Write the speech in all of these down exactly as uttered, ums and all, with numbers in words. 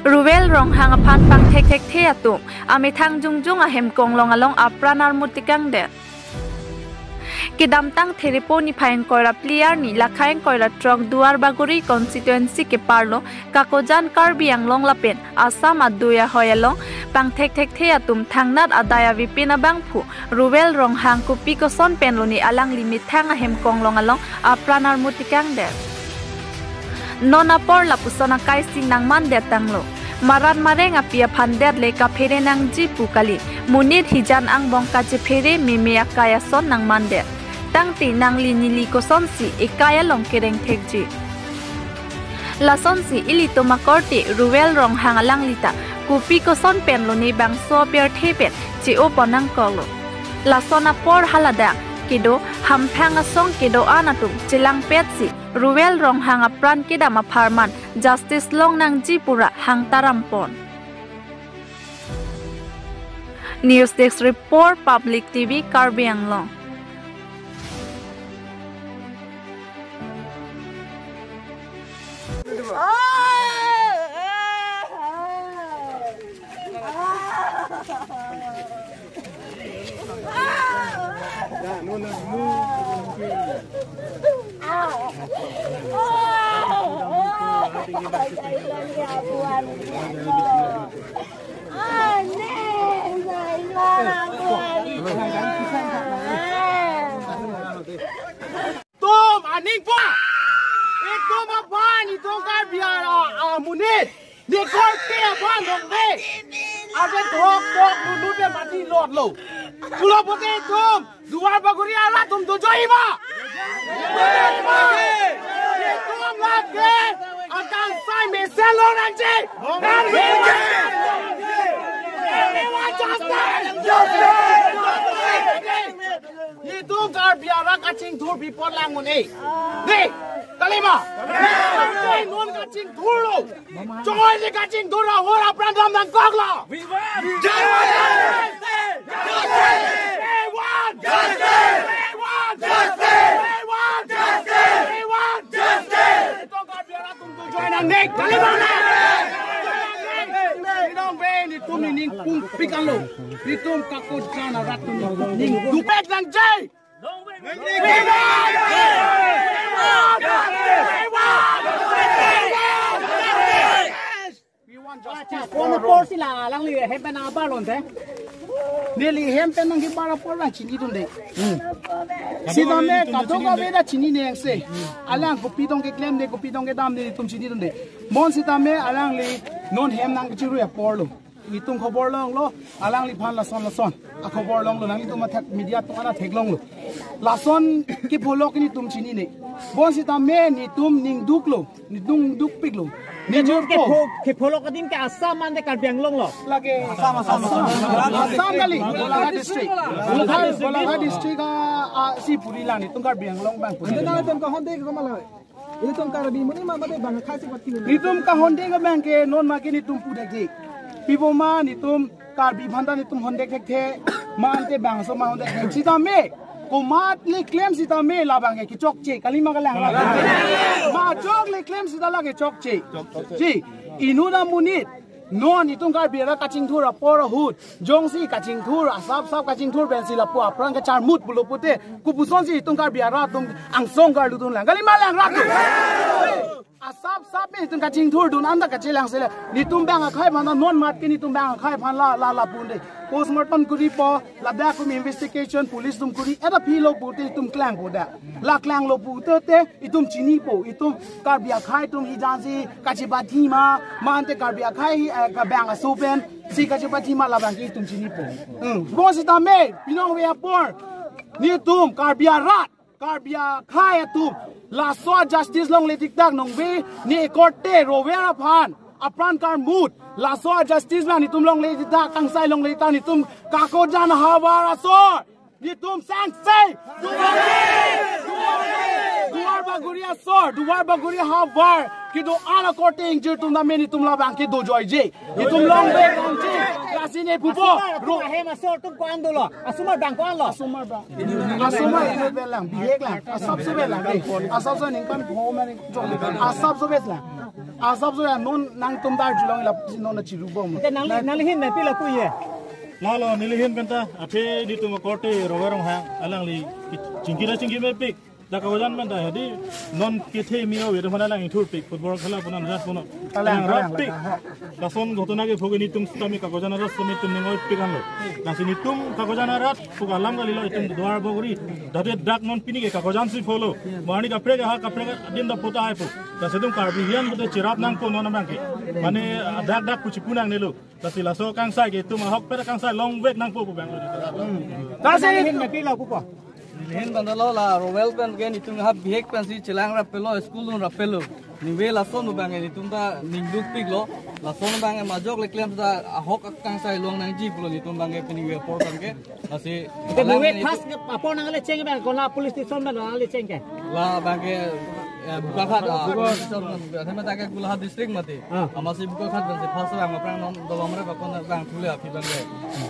Ruel Ronghang aphan pangthek thekthe atum amethang jongjong ahem konglong along apran armut tekangdet. Kedamtang Therepo niphai ingkoi ra phli arni lakhai ingkoi ra throk Duar Bagori constituency keparlo Kakojan Karbi Anglong lapen Assam adui ahoi along pangthek thekthe atum thangnat adai avepin abangphu Ruel Ronghang kopi koson pen lone alangli methang ahem konglong along apran armut tekangdet. Non apor lapuson akai si nangmandet tanglo. Maran mareng api aphan det le kaphere nangji pu kali. Monit hijan angbong kachephere meme akai ason nangmandet. Tangte nangli neli kosonsi ekai along kereng thekji. Lasonsi ilitum akorte Ruel Ronghang alangli ta kopi koson pen lone bangso abirthe pen che-o pon nangkoklo. Lason apor haladak kedo hamphang asong kedo-an atum chelangpetsi Ruel Ronghang apran kedam apharman justice long nangji pura hangtaram pon. News Desk Report, Public T V, Karbi Anglong. Tum aning pa. Itum aphan itum Karbi a, a, amonit. Ni korte aphan dong de. Ave thok thok lulu de mati lot lo. Pulo pote itum Duar Bagori arat atum dojoi ma. Itum lake akangsai mesen lo nangji. Nangji. Justice. Justice. Itum Karbi arat kachingthur bipot lang un-e. Dei, kalima. Dei, non kachingthur lo. Choi le kachingthur ahor apran dam nangkoklo. We want justice! Justice! We want justice! We want justice! We want justice! We want justice! Itum Karbi arat atum dojoi nang nek. Kalima. Itum be itum ni ning pung pikalo. Itum Kakojan arat atum ni ning dupek nangji. Kono porsi la alangli hem pen abar lonte. Neli hem pen nangkebar apor la chinidunde. Sitame kadokave ta chinine angse. Alang kopi tong keklem de, kopi tong kedam de, itum chinidunde. Bonsitame alangli non hem nangkechirui apor lo. Itum khobor longlo, alangliphan lason lason akhobor longlo, nanglitum athak media atum ana theklonglo. Lason kepholok nelitum chinine. Bonsitame nelitum ningduklo, nelitum dukpiklo. Nelitum Nelitum kepho, kepholok adim ke Assam mande Karbi Anglong lo. Lake Assam, Assam, Assam. Assam kali, Golaghat district. Golaghat, Golaghat district a, a, si puri la nelitum Karbi Anglong abang puri. Ante nangtum kahonde ke komat lo? Itum Karbi amonit ma mate bang akhai si pathi. Nelitum kahonde ke abang ke non ma ke nelitum pu thekthe. Pi apot ma nelitum Karbi aphan ta nelitum honde thekthe. Ma ante bangso ma honde thekthe. Sitame komat le klem sitame labang ke kechokche. Kalima kalang la. Ma chok le klem sita la kechokche. Chi, inut amonit. Non itum Karbi arat kachingthur apor ahut, jongsi kachingthur, asap sap kachingthur pensi lapu apran kacharmut pulo pute, kopusonsi itum Karbi arat atum angsong karlu dun lang. Kalima lang rat. Asap sap pen itum kachingthur dun anta kachelang sele. Nelitum bang akhai aphan non mat ke nelitum bang akhai aphan la la la pun de. Postmortem kuri po, ladak kum investigation, police atum kuri, eta philo pute itum klang po da. La klanglo pute te, itum chinipo, itum Karbi akhai atum hijan si kachepathi ma, ma ante Karbi akhai, eh, kabang aso pensi kachepathi ma labang ke itum chinipo. Hmm. Bonsitame, pinong ave apor. Nelitum Karbi arat, Karbi akhai atum. Laso justice longle tiktak nongve, ne korte Ruel aphan apran karmut. Laso justice ma nelitum longle tiktak, kangsai longle tiktak nelitum Kakojan ahavar asor. Nelitum sangse. Duar Bagori asor, Duar Bagori ahavar kedo-an akorte ingjir atum tame nelitum labang ke dojoije. Nelitum longve kangji. Asine pupo. Asomar, ahem asor atum ko-an dolo? Asomar abang ko-an lo? Asomar abang. Asomar ino belang, bihek lang. Asap so belang. Asap so ningkan ho mane jong. Asap so belang. Asap so ya non nangtum dar julong ila non na chirubom. Te nangli, nangli ahin pen pi lapu ye? Lalo, neli ahin penta, athe nelitum korte Rowel Ronghang alangli chingki ra chingki mepik. Dak kagojan penta hadi non kethe mi ove, mana lang ithur pik, football khela puna rat puna. Kalang, kalang, rap pik. Kalang. Lason ghotona kepho ke nelitum sitame kagojan arat sitame nelitum ningoi pik anlo. Lasi nelitum kagojan arat pu alam kalilo, itum Duarbagori. Dade dak non pini ke kagojan si pholo. Mani kaprek ha kaprek din da pota hai po. Lasi itum Karbi hian pute chirap nangpo non abang ke. Mane dak dak pu chipu nangnelo. Lasi laso kangsai ke itum ahokpet kangsai longvek nangpo pu abang. Lasi ahin pen pi lapu po? Neli ahin pen lo la Rowel pen ke nelitum ha bihek pensi chelang rappetlo, school dun rappetlo. Anyway lason abang ke nelitum ta ningduk piklo. Lason abang ke majok le klem ta ahok akangsai long nangji pulo nelitum abang ke pini apor abang ke. Lasi te alang neli first ke apor nangle cheng abang ko la police station pen nangle cheng ke? La abang ke, eh, Bokakhat, ah, police station, ahem ta ke Golaghat district mati. Ah. Amatsi Bokakhat pensi first abang aphrang non dolomre bakon abang thule aphi abang ke.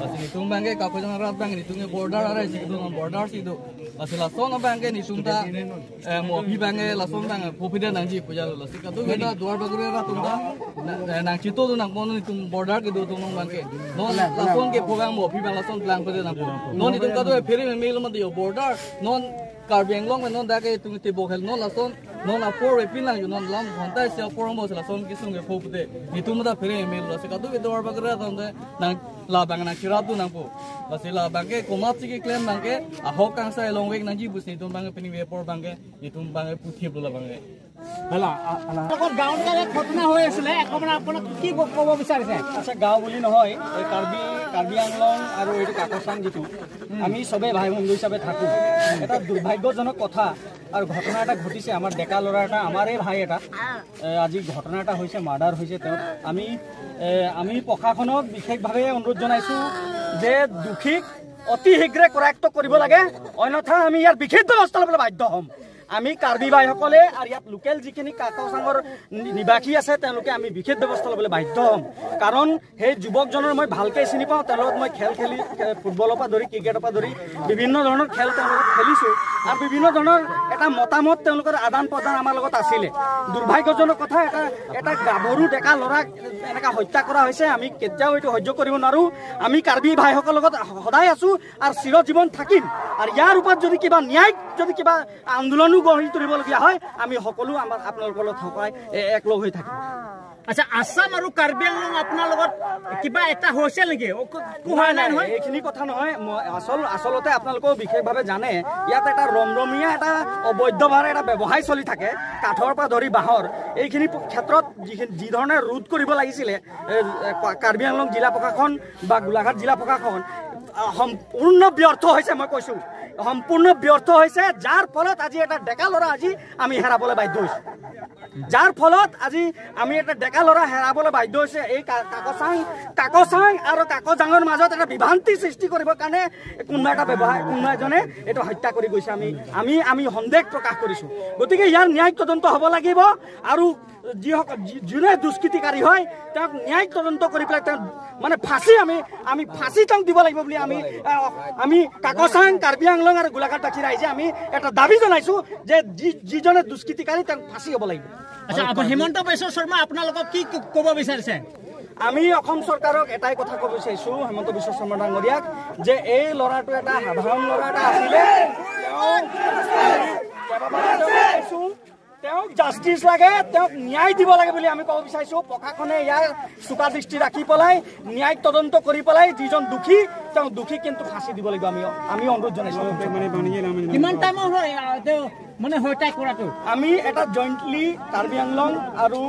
Lasi nelitum abang ke kagojan arat abang nelitum ke border arai si do, border si do. Lasi lason abang ke nelitum ta, eh, mo aphi abang ke lason abang phophide nangji pu jalo. Lasi kadokave ta Duarbagori arat atum ta na, eh, nangchito do nangpo nelitum border kedo atum abang ke. Non lason kepho abang mo aphi abang lason plang pede nangpo. Non nelitum kadokave phere meme lo mati yo border. Non Karbi Anglong pen non dak ke itum tebok hel non lason non apor ve pin lang yo non lam hontai si apor mo si lason kesung kepho pute. Nelitum ta phere meme lo si kadokave Duarbagori atum te nang labang nangchirap do nangpo. Lasi labang ke komatsi keklem abang ke ahok akangsai longvek nangji pusi nelitum abang ke pini apor abang ke nelitum abang ke puthip lo labang ke. Hala, a-, hala। আগত গাঁৱত যে ঘটনা হৈ আছিলে, অকণমান আপোনাক কি ক-, ক'ব বিচাৰিছে? আচ্ছা, গাঁও বুলি নহয়, এই কাৰ্বি, কাৰ্বি আংলং আৰু এইটো কাকচাং যিটো, আমি চবেই ভাই বন্ধু হিচাপে থাকোঁ। এটা দুৰ্ভাগ্যজনক কথা আৰু ঘটনা এটা ঘটিছে। আমাৰ ডেকা ল'ৰা এটা, আমাৰেই ভাই এটা, এ, আজি ঘটনা এটা হৈছে, মাৰ্ডাৰ হৈছে তেওঁ। আমি, এ, আমি প্ৰশাসনক বিশেষভাৱে অনুৰোধ জনাইছোঁ যে দোষীক অতি শীঘ্ৰে কৰায়ত্ত কৰিব লাগে, অন্যথা আমি ইয়াৰ বিশেষ ব্যৱস্থা ল'বলৈ বাধ্য হ'ম। আমি কাৰ্বি ভাইসকলে আৰু ইয়াত লোকেল যিখিনি কাকচাঙৰ নি-, নিবাসী আছে, তেওঁলোকে আমি বিশেষ ব্যৱস্থা ল'বলৈ বাধ্য হ'ম। কাৰণ সেই যুৱকজনৰ মই ভালকৈ চিনি পাওঁ, তেওঁৰ লগত মই খেল খেলি, এ, ফুটবলৰ পৰা ধৰি, ক্ৰিকেটৰ পৰা ধৰি বিভিন্ন ধৰণৰ খেল তেওঁৰ লগত খেলিছোঁ আৰু বিভিন্ন ধৰণৰ এটা মতামত তেওঁলোকৰ আদান প্ৰদান আমাৰ লগত আছিলে। দুৰ্ভাগ্যজনক কথা, এটা, এটা গাভৰু ডেকা ল'ৰাক এনেকা হত্যা কৰা হৈছে। আমি কেতিয়াও এইটো সহ্য কৰিব নোৱাৰোঁ। আমি কাৰ্বি ভাইসকলৰ লগত সদায় আছোঁ আৰু চিৰজীৱন থাকিম। আৰু ইয়াৰ ওপৰত যদি কিবা ন্যায়িক যদি কিবা আন্দোলনো গঢ়ি তুলিবলগীয়া হয়, আমি সকলো আমাৰ আপোনালোকৰ লগত সদায় এ-, একলগ হৈ থাকিম। আচ্ছা, আছাম আৰু কাৰ্বি আংলং আপোনাৰ লগত কিবা এটা হৈছে নেকি? অ, ক-, কোৱা নাই, নাই, নাই, নহয়? এইখিনি কথা নহয়। মই আচল-, আচলতে আপোনালোকেও বিশেষভাৱে জানে, ইয়াত এটা ৰমৰমীয়া এটা অবৈধভাৱে এটা ব্যৱসায় চলি থাকে, কাঠৰ পৰা ধৰি বাঁহৰ। এইখিনি প-, ক্ষেত্ৰত যিখিনি, যি ধৰণে ৰোধ কৰিব লাগিছিলে, এ, এ, কা-, কাৰ্বি আংলং জিলা প্ৰশাসন বা গোলাঘাট জিলা প্ৰশাসন, আ, সম্পূৰ্ণ ব্যৰ্থ হৈছে, মই কৈছোঁ, সম্পূৰ্ণ ব্যৰ্থ হৈছে। যাৰ ফলত আজি এটা ডেকা ল'ৰা আজি আমি হেৰাবলৈ বাধ্য হৈছোঁ। যাৰ ফলত আজি আমি এটা ডেকা ল'ৰা হেৰাবলৈ বাধ্য হৈছে। এই কা-, কাকচাং, কাকচাং আৰু কাকজাঙৰ মাজত এটা বিভ্ৰান্তি সৃষ্টি কৰিবৰ কাৰণে কোনোবা এটা ব্যৱসায়, কোনোবা এজনে এইটো হত্যা কৰি গৈছে। আমি, আমি, আমি সন্দেহ প্ৰকাশ কৰিছোঁ। গতিকে ইয়াৰ ন্যায়িক তদন্ত হ'ব লাগিব আৰু যিসকল, যি-, যোনে দুষ্কৃতিকাৰী হয়, তেওঁক ন্যায়িক তদন্ত কৰি পেলাই তেওঁ মানে ফাঁচী আমি, আমি ফাঁচী তেওঁক দিব লাগিব বুলি আমি, আহ, আমি কাকচাং, কাৰ্বি আংলং আৰু গোলাঘাটবাসী ৰাইজে আমি এটা দাবী জনাইছোঁ যে যি-, যিজনে দুষ্কৃতিকাৰী তেওঁক ফাঁচী হ'ব লাগিব। আচ্ছা, আপ-, হিমন্ত বিশ্ব শৰ্মা আপোনালোকক কি ক-, ক'ব বিচাৰিছে? আমি অসম চৰকাৰক এটাই কথা ক'ব বিচাৰিছোঁ, হিমন্ত বিশ্ব শৰ্মা ডাঙৰীয়াক, যে এই ল'ৰাটো এটা সাধাৰণ ল'ৰা এটা আছিলে। তেওঁ কেইবাবাৰো কৈছোঁ, তেওঁক জাষ্টিচ লাগে, তেওঁক ন্যায় দিব লাগে বুলি আমি ক'ব বিচাৰিছোঁ। প্ৰশাসনে ইয়াৰ চোকা দৃষ্টি ৰাখি পেলাই ন্যায়িক তদন্ত কৰি পেলাই যিজন দোষী, তেওঁ দোষী কিন্তু ফাঁচী দিব লাগিব। আমি, আমি অনুৰোধ জনাইছোঁ। কিমান টাইমৰ হয়, আহ, তেওঁ মানে হত্যা কৰাটো? আমি এটা জইণ্টলি কাৰ্বি আংলং আৰু,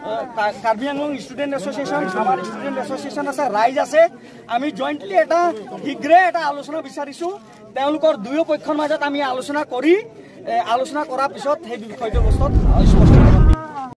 আহ, কা-, কাৰ্বি আংলং ষ্টুডেণ্ট এছ'চিয়েশ্যন, আমাৰ ষ্টুডেণ্ট এছ'চিয়েশ্যন আছে, ৰাইজ আছে, আমি জইণ্টলি এটা শীঘ্ৰে এটা আলোচনা বিচাৰিছোঁ। তেওঁলোকৰ দুয়ো পক্ষৰ মাজত আমি আলোচনা কৰি, এ, আলোচনা কৰাৰ পিছত সেই বিষয়টো বস্তুত স্পষ্ট